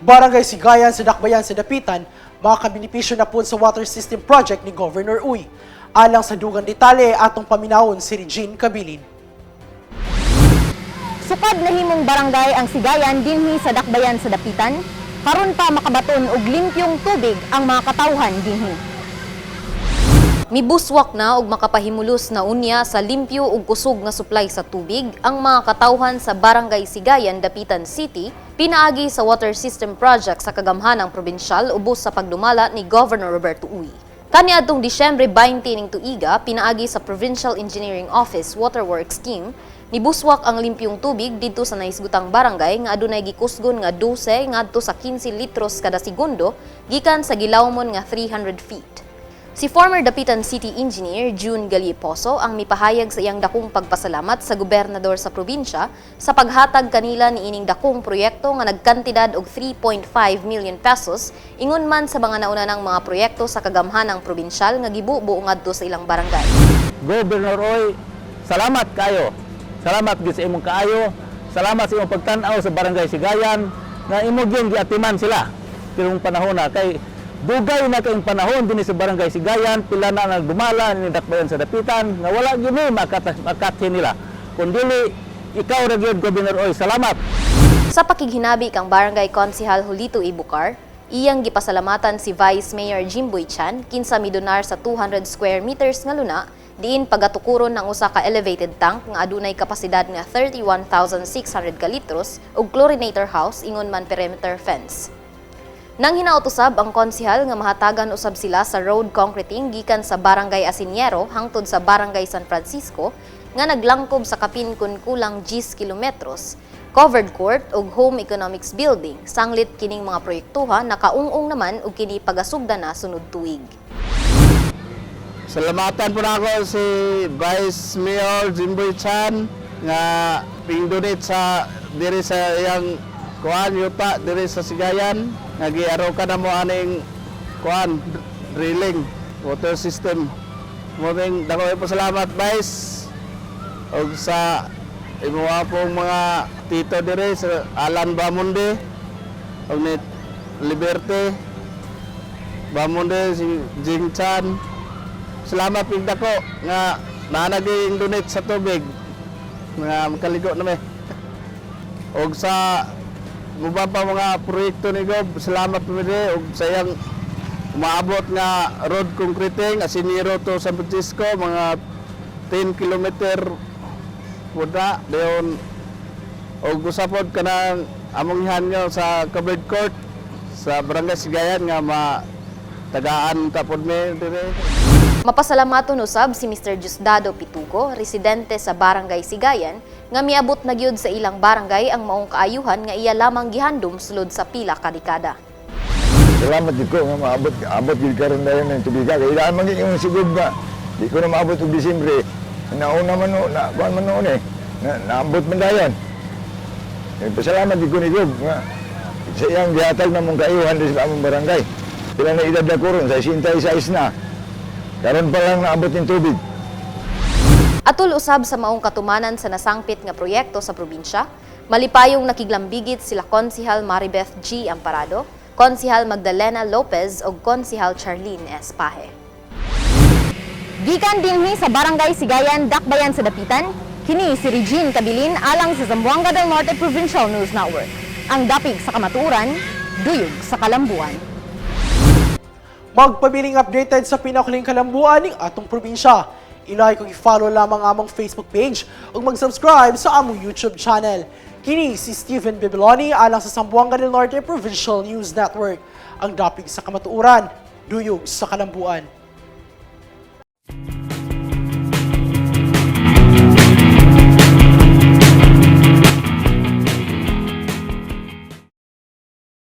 Barangay Sigayan sa Dakbayan sa Dapitan, makabenepisyo na po sa water system project ni Governor Uy. Alang sa dugang detalye, atong paminawon si Regine Kabilin. Sukad nahimong barangay ang Sigayan dinhi sa Dakbayan sa Dapitan, karon pa makabaton og limpyong tubig ang mga katawhan dinhi. Mibuswak na og makapahimulos na unya sa limpyo ug kusog nga supply sa tubig ang mga katawhan sa Barangay Sigayan, Dapitan City, pinaagi sa water system project sa kagamhanang probinsyal ubos sa pagdumala ni Governor Roberto Uy. Kaniadtong Disyembre 20 ning tuiga, pinaagi sa Provincial Engineering Office Waterworks Team, nibuswak ang limpyong tubig didto sa nahisgutang barangay nga adunay gikusgon nga 12 ngadto sa 15 litros kada segundo gikan sa gilawmon nga 300 feet. Si former Dapitan City Engineer June Galieposo ang mipahayag sa iyang dakong pagpasalamat sa gobernador sa probinsya sa paghatag kanila niining dakong proyekto nga nagkantidad og 3.5 million pesos, ingon man sa mga nauna ng mga proyekto sa kagamhanang probinsyal nga gibubo ngadto sa ilang barangay. Governor Uy, salamat kayo. Salamat gid sa imong kaayo. Salamat sa imong pagtan-aw sa Barangay Sigayan nga imo gyud giatiman sila pirong panahon na, kay dugay na kayong panahon dinhi sa Barangay Sigayan, pila na nagdumala ni Dakbayan sa Dapitan nga wala gyud ni makathin nila. Kun dili ikaw ra gyud, Governor Uy, salamat. Sa pakighinabi kang Barangay Konsihal Julito Ibucar, iyang gipasalamatan si Vice Mayor Jimboy Chan kinsa midonar sa 200 square meters nga luna diin pagatukuron ng usa ka elevated tank nga adunay kapasidad nga 31,600 ka litros ug chlorinator house ingon man perimeter fence. Nang hinaot usab ang konsihal nga mahatagan usab sila sa road concreting gikan sa Barangay Asiniero hangtod sa Barangay San Francisco nga naglangkob sa kapin kun kulang 10 kilometros, covered court ug home economics building, sanglit kining mga proyektuha nakaung-ung naman ug kini pagasugda na sunod tuig. Salamatan po na ako si Vice Mayor Jimboy Chan nga ping-donate sa diri sa iyang kuan yuta diri sa Sigayan nga giarokan na mo aning kuan drilling water system. Mo dako po salamat, Vice, og sa imuha pong mga tito diri sa Alan Bamonde og ni Liberty Bamonde, si Jing Chan. Salamat pig dako nga naanagi donate sa tubig nga makaligo na mi. Og sa muba pa mga proyekto ni Gob, salamat po mi og sa iyang umaabot nga road concreting Asiniro to San Francisco, mga 10 kilometer pud na dayon, og usa pod kanang among gihanyo sa covered court sa Barangay Sigayan nga ma tagaan ta pod mi dire. Mapasalamaton usab si Mr. Diosdado Pitugo, residente sa Barangay Sigayan, nga miabot na gyud sa ilang barangay ang maong kaayuhan nga iya lamang gihandom sulod sa pila ka dekada. Salamat jud ko nga maabot abot jud karon dayon ng tubiga, kay ilaan man gyud yung sigod nga di ko na maabot og Disyembre. Nauna man no, na kuan man noon eh. Na, naabot man dayon. Eh, pasalamat jud ko ni Gob nga sa iyang gihatag na mong kaayuhan diri sa among barangay. Pila na edad na ko ron, sa 66 na. Karon pa lang naabot yung tubig. Atul usab sa maong katumanan sa nasangpit nga proyekto sa probinsya, malipayong nakiglambigit sila Konsihal Maribeth G. Amparado, Konsihal Magdalena Lopez ug Konsihal Charlene S. Pahe. Gikan dinhi sa Barangay Sigayan, Dakbayan sa Dapitan, kini si Regine Kabilin alang sa Zamboanga del Norte Provincial News Network. Ang dapig sa kamatuoran, duyog sa kalambuan. Magpabiling updated sa pinakahuling kalambuan ning atong probinsya. I-like ug i-follow lamang among Facebook page ug mag-subscribe sa among YouTube channel. Kini si Stephen Bibiloni alang sa Zamboanga del Norte Provincial News Network. Ang dapig sa kamatuoran, duyog sa kalambuan.